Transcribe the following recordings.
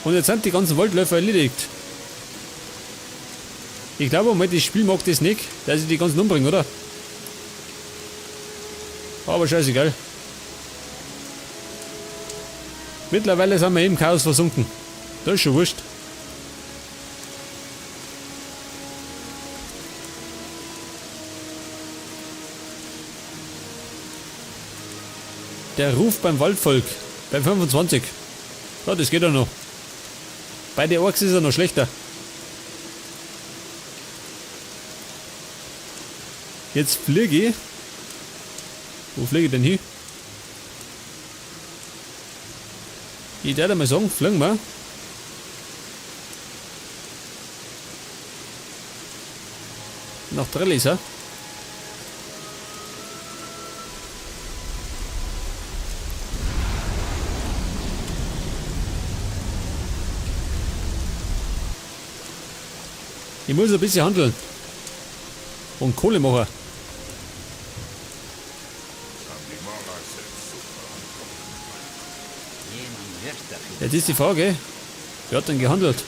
Und jetzt sind die ganzen Waldläufer erledigt. Ich glaube mal, das Spiel mag das nicht, dass ich die ganzen umbringe, oder? Aber scheißegal. Mittlerweile sind wir im Chaos versunken. Das ist schon wurscht. Der Ruf beim Waldvolk. Beim 25. Ja, das geht ja noch. Bei den Orks ist er noch schlechter. Jetzt fliege ich. Wo fliege ich denn hin? Ich werde mal sagen, fliegen wir. Nach Trellis, hä? Ich muss ein bisschen handeln. Und Kohle machen. Jetzt ist die Frage, wer hat denn gehandelt?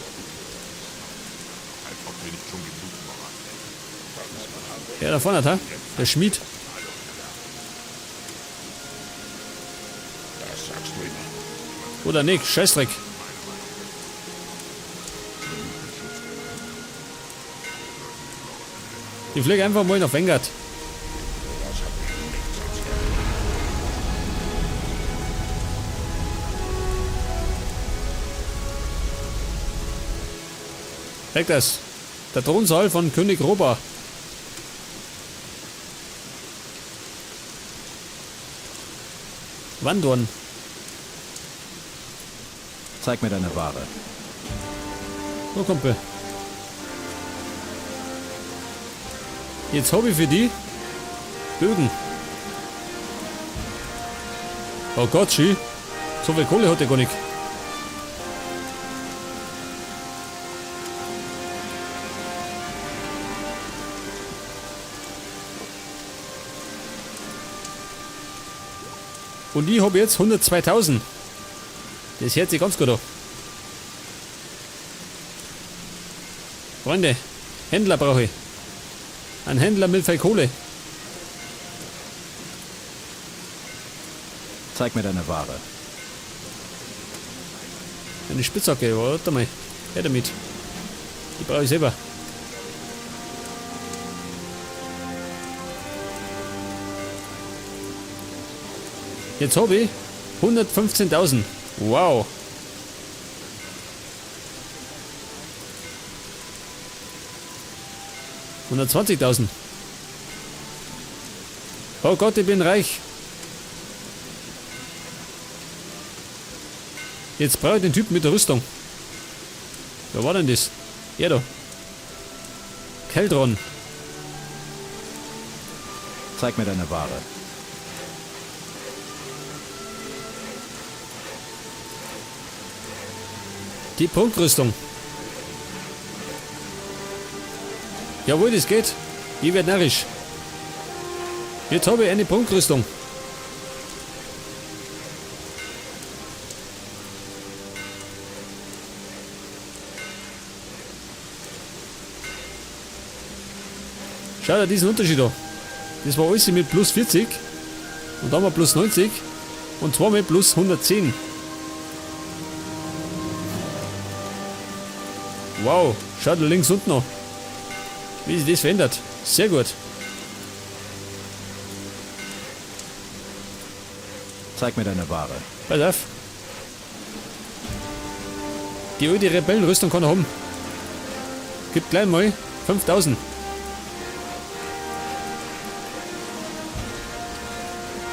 Ja, da vorne, ha? Der Schmied. Oder nicht, Scheißdreck. Ich fliege einfach mal nach Vengard. Weg das. Der Thronsaal von König Roba. Wandorn. Zeig mir deine Ware. So, Kumpel. Jetzt hab ich für die Bögen. Oh Gott, schön. So viel Kohle hat er gar nicht. Und ich habe jetzt 102.000. Das hört sich ganz gut an. Freunde, Händler brauche ich. Ein Händler mit viel Kohle. Zeig mir deine Ware. Eine Spitzhacke, warte mal. Her damit. Die brauche ich selber. Jetzt habe ich 115.000. Wow. 120.000. Oh Gott, ich bin reich. Jetzt brauche ich den Typen mit der Rüstung. Wer war denn das? Er da. Keldron. Zeig mir deine Ware. Die Prunkrüstung. Jawohl, das geht. Ich werd narrisch. Jetzt habe ich eine Prunkrüstung. Schau dir diesen Unterschied an. Das war alles mit plus 40. Und dann war plus 90. Und zwar mit plus 110. Wow, schau dir links unten an. Wie sich das verändert. Sehr gut. Zeig mir deine Ware. Pass auf. Die alte Rebellenrüstung kann er haben. Gibt gleich mal 5000.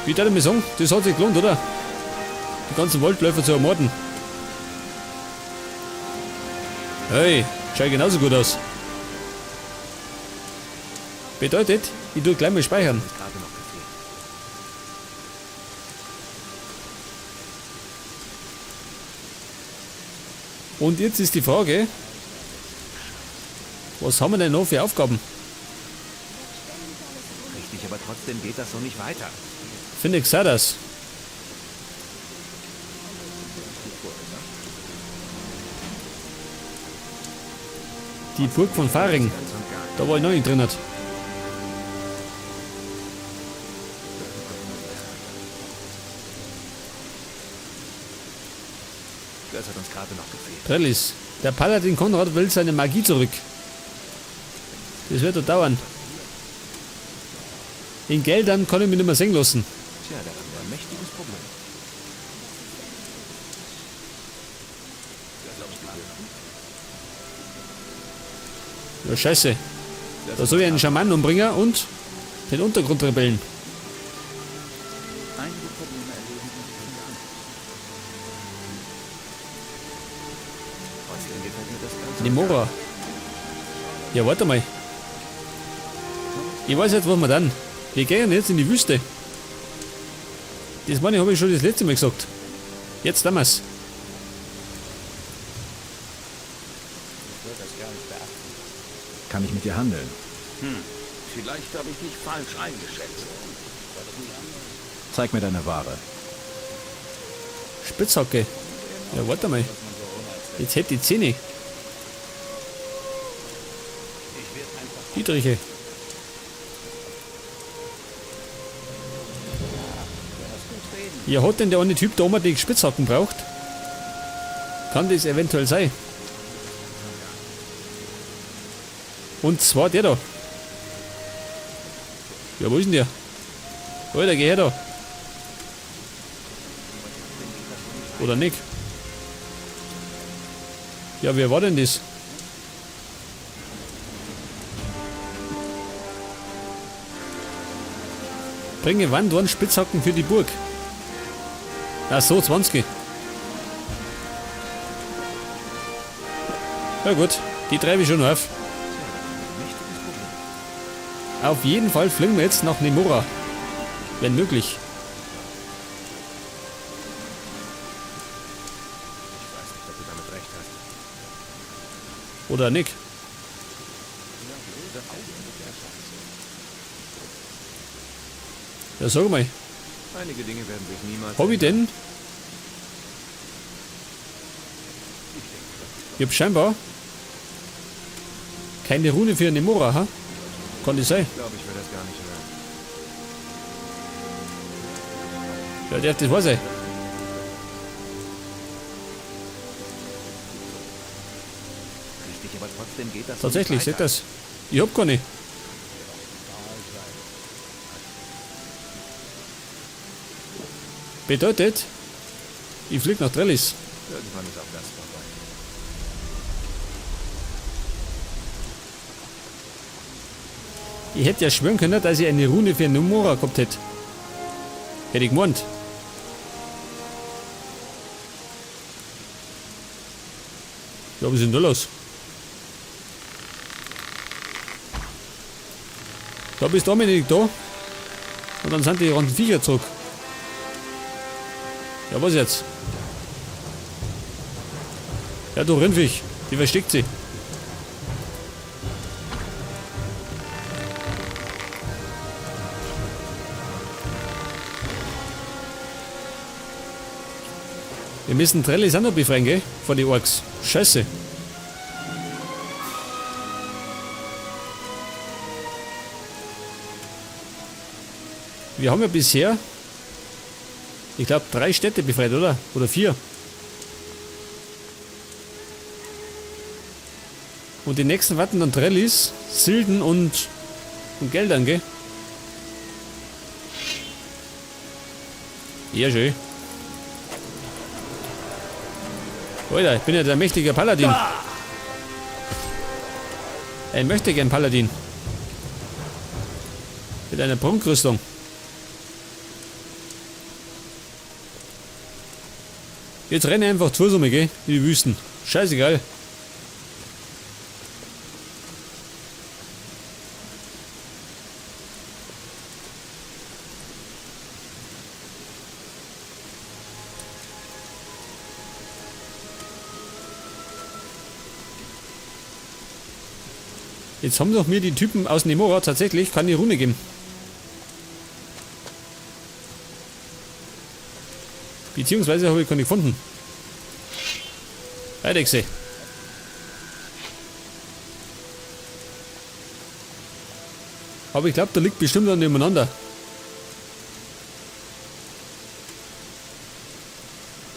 Wie darf ich mir sagen, das hat sich gelohnt, oder? Die ganzen Waldläufer zu ermorden. Hey, schaut genauso gut aus. Bedeutet, ich tue gleich mal speichern. Und jetzt ist die Frage, was haben wir denn noch für Aufgaben? Richtig, aber trotzdem geht das so nicht weiter. Finde ich das. Die Burg von Faring. Ganz und gar nicht. Da war ich noch nicht drin. Hat. Das hat uns gerade noch gefehlt. Trellis. Der Paladin Konrad will seine Magie zurück. Das wird doch dauern. In Geldern kann ich mich nicht mehr sehen lassen. Tja, da haben wir ein mächtiges Problem. Ja, scheiße. Das Da hat soll ich uns einen Schamann umbringen und den Untergrundrebellen. Einige Probleme erledigen sich von ganz. Trotzdem gefällt mir das ganz und Nemora. Ja, warte mal. Ich weiß jetzt, was wir dann. Wir gehen jetzt in die Wüste. Das meine ich, habe ich schon das letzte Mal gesagt. Jetzt damals. Kann ich mit dir handeln? Vielleicht habe ich dich falsch eingeschätzt. Zeig mir deine Ware. Spitzhacke. Ja, warte mal. Jetzt hätte ich Zähne. Dietriche. Ja, hat denn der eine Typ da oben die Spitzhacken braucht? Kann das eventuell sein? Und zwar der da. Ja, wo ist denn der? Alter, geh her da. Oder nicht? Ja, wer war denn das? Bringe Wandorn Spitzhacken für die Burg. Ach so, 20. Ja gut, die treibe ich schon auf. Mächtiges Problem. Auf jeden Fall fliegen wir jetzt nach Nemora. Wenn möglich. Ich weiß nicht, ob du damit recht hast. Oder nicht. Ja, sag mal, Einige Dinge werden sich niemals. hab ich ändern. denn? Ich hab scheinbar keine Rune für Nemora, ha? Kann das sein? Ich glaube, ich will das gar nicht hören. Ja, darf das wahr sein. Richtig, aber trotzdem geht das so Tatsächlich, nicht seht weiter. das. Ich hab keine. Bedeutet, ich flieg nach Trellis. Irgendwann ist auch das vorbei. Ich hätte ja schwören können, dass ich eine Rune für Nomura gehabt hätte. Hätte ich gemeint. Ja, was ist denn da los? Da bist Dominik da. Und dann sind die ganzen Viecher zurück. Ja, was jetzt? Ja, du Rindviech. Die versteckt sie. Wir müssen Trellis auch noch befreien, gell? Von den Orks. Scheiße. Wir haben ja bisher, ich glaube, 3 Städte befreit, oder? Oder 4. Und die nächsten warten dann Trellis, Silden und Geldern, gell? Ja, schön. Alter, ich bin ja der mächtige Paladin. Ein möchtegern Paladin. Mit einer Prunkrüstung. Jetzt renne einfach zur Summe, gell? In die Wüsten. Scheißegal. Jetzt haben doch mir die Typen aus Nemora tatsächlich keine Rune gegeben. Beziehungsweise habe ich keine gefunden. Eidechse. Aber ich glaube, da liegt bestimmt dann nebeneinander.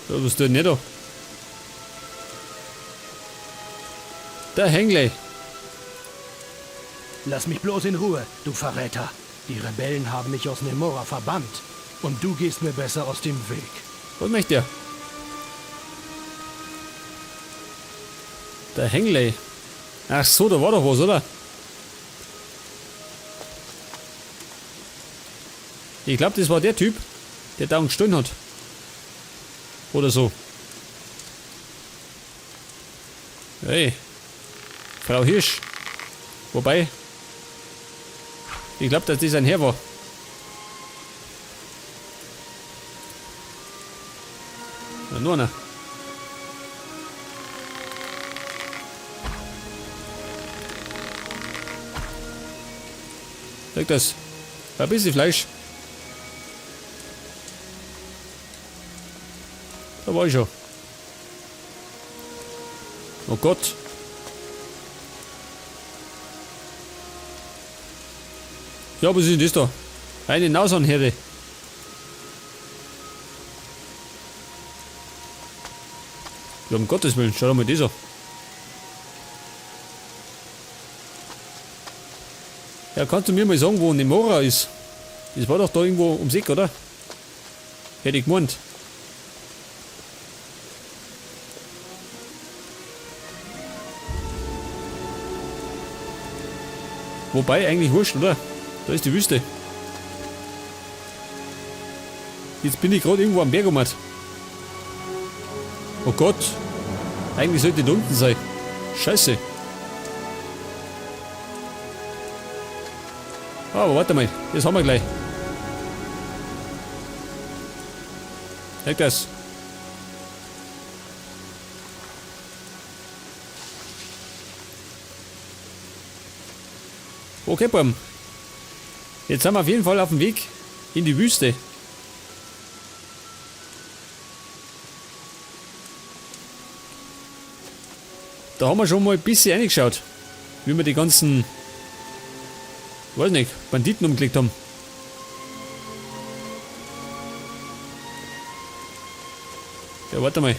Ja, was tut denn nicht da? Der Hengley. Lass mich bloß in Ruhe, du Verräter. Die Rebellen haben mich aus Nemora verbannt. Und du gehst mir besser aus dem Weg. Was möchte der? Der Hengley. Ach so, da war doch was, oder? Ich glaube, das war der Typ, der da gestohlen hat. Oder so. Hey. Frau Hirsch. Wobei, ich glaube, dass das ein Herr war. Na, nur einer. Sag das. Ein bisschen Fleisch. Da war ich schon. Oh Gott. Ja, was ist denn das da? Eine Nashornherde. Ja, um Gottes Willen, schau doch mal das an. Ja, kannst du mir mal sagen, wo Nemora ist? Das war doch da irgendwo ums Eck, oder? Hätte ich gemeint. Wobei, eigentlich wurscht, oder? Da ist die Wüste. Jetzt bin ich gerade irgendwo am Berg um. Oh Gott. Eigentlich sollte ich da unten sein. Scheiße. Aber warte mal, das haben wir gleich. Weg das. Okay, Buben. Jetzt sind wir auf jeden Fall auf dem Weg in die Wüste. Da haben wir schon mal ein bisschen reingeschaut, wie wir die ganzen, weiß nicht, Banditen umgelegt haben. Ja, warte mal.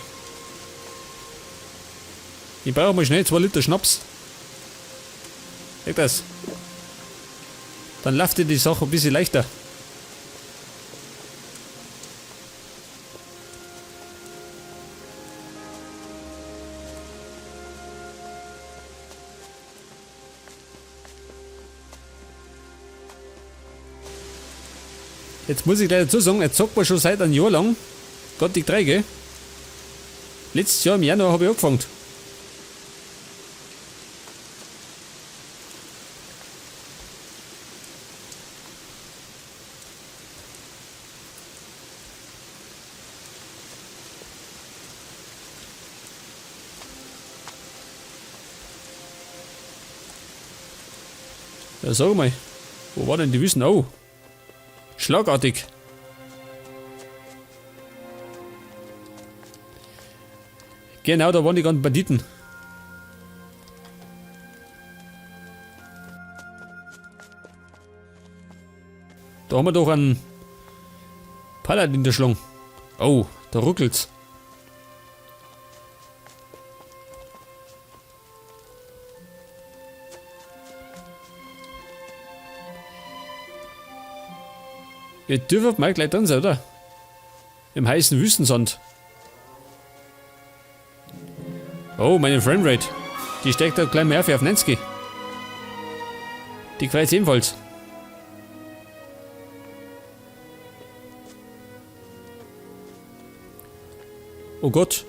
Ich brauche mal schnell 2 Liter Schnaps. Geht das? Dann läuft dir die Sache ein bisschen leichter. Jetzt muss ich gleich dazu sagen, jetzt zockt man schon seit einem Jahr lang Gothic 3, gell? Letztes Jahr im Januar habe ich angefangen. Ja, sag mal, wo war denn die Wüste? Oh, schlagartig. Genau, da waren die ganzen Banditen. Da haben wir doch einen Paladin der Schlung. Oh, da ruckelt's. Ihr dürft mal gleich drin sein, oder? Im heißen Wüstensand. Oh, meine Framerate. Die steckt da gleich mehr auf 90. Die gefällt ebenfalls. Oh Gott.